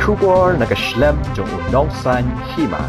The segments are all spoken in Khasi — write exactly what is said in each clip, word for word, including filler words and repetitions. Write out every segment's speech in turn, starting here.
Khubor na ka shlem jong u nongsan hima.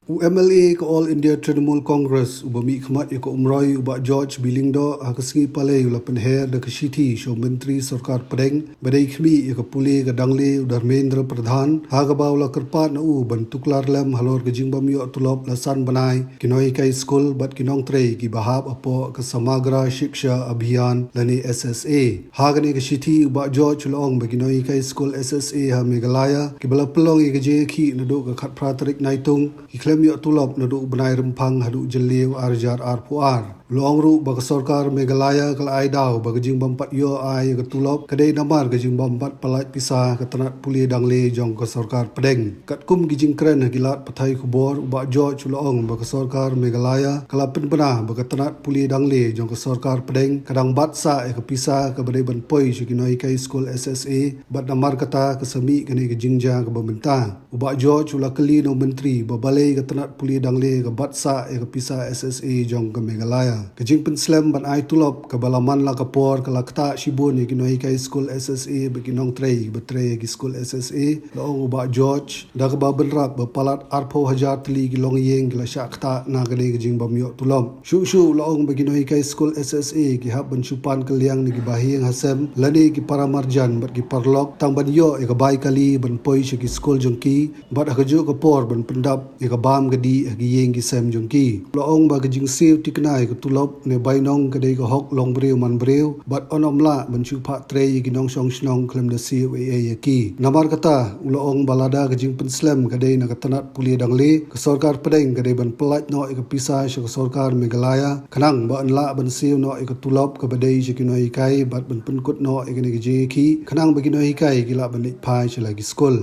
U M L A ka All India Trinamool Congress uba mih khmat ïa ka Umroi u Bah George B Lyngdoh ha ka sngi Palei u la pynher da ka shithi sha u Myntri Sorkar Pdeng ba dei khmih ïa ka pule ka dangle u Dharmendra Pradhan ha kaba u la kyrpad na u ban tuklar lem halor ka jingbym ïoh tulop la san bnai ki nonghikai skul bad ki nongtrei kiba hap hapoh ka Samagra Shiksha Abhiyan lane S S A. Ha kane ka shithi u Bah George u la ong ba ki nonghikai skul S S A ha Meghalaya kiba la pynlong ïa ka jingïakhih naduh ka khatphra tarik Naitung ki khlem ïoh tulop naduh u bnai Rymphang haduh Jylliew ar hajar arphew ar. U la ong ruh ba ka sorkar Meghalaya ka la ai daw ba ka jingbym pat ïoh ai ïa ka tulop ka dei namar ka jingbym pat pynlait pisa ka tnat pule dangle jong ka sorkar pdeng. Katkum ki jingkren ha ki lad pathai khubor u Bah George u la ong ba ka sorkar Meghalaya ka la pynbna ba ka tnat pule dangle jong ka sorkar pdeng ka dang bat sah ïa ka pisa kaba dei ban poi sha ki nonghikai skul S S A bad namar kata ka sa mih kane ka jingjia kaba mynta. U Bah George u la kylli na u Myntri ba balei ka tnat pule dangle ka bat sah ïa ka pisa S S A jong ka Meghalaya. Ka jingpynslem ban ai tulop kaba la man la ka por ka la ktah shibun ïa ki nonghikai skul S S A bad ki nongtrei ba trei ïa ki skul S S A, la ong u Bah George, da kaba bynrap ba palat arphew hajar tylli ki longïing ki la shah ktah na kane ka jingbym ïoh tulop. Shuh shuh u la ong ba ki nonghikai skul S S A ki hap ban shu pan kylliang na ki bahaïing hasem lane ki para marjan bad ki paralok tang ban ïoh ïa ka bai kali ban poi sha ki skul jong ki bad ha kajuh ka por ban pyndap ïa ka bam ka dih ha ki ïing ki sem jong ki. U la ong ba ka jingsiew thikna ïa ka tulop ne bainong ka dei ka hok long briew man briew bad yn ym lah ban shu phah trei ïa ki nongshong shnong khlem da siew ei ei ïa ki. Namar kata u la ong ba lada ka jingpynslem ka dei na ka tnat pule dangle, ka sorkar pdeng ka dei ban pynlait noh ïa ka pisa sha ka sorkar Meghalaya khnang ba yn lah ban siew noh ïa ka tulop kaba dei sha ki nonghikai bad ban pynkut noh ïa kane ka jingïakhih khnang ba ki nonghikai ki lah ban leit phai sha la ki skul.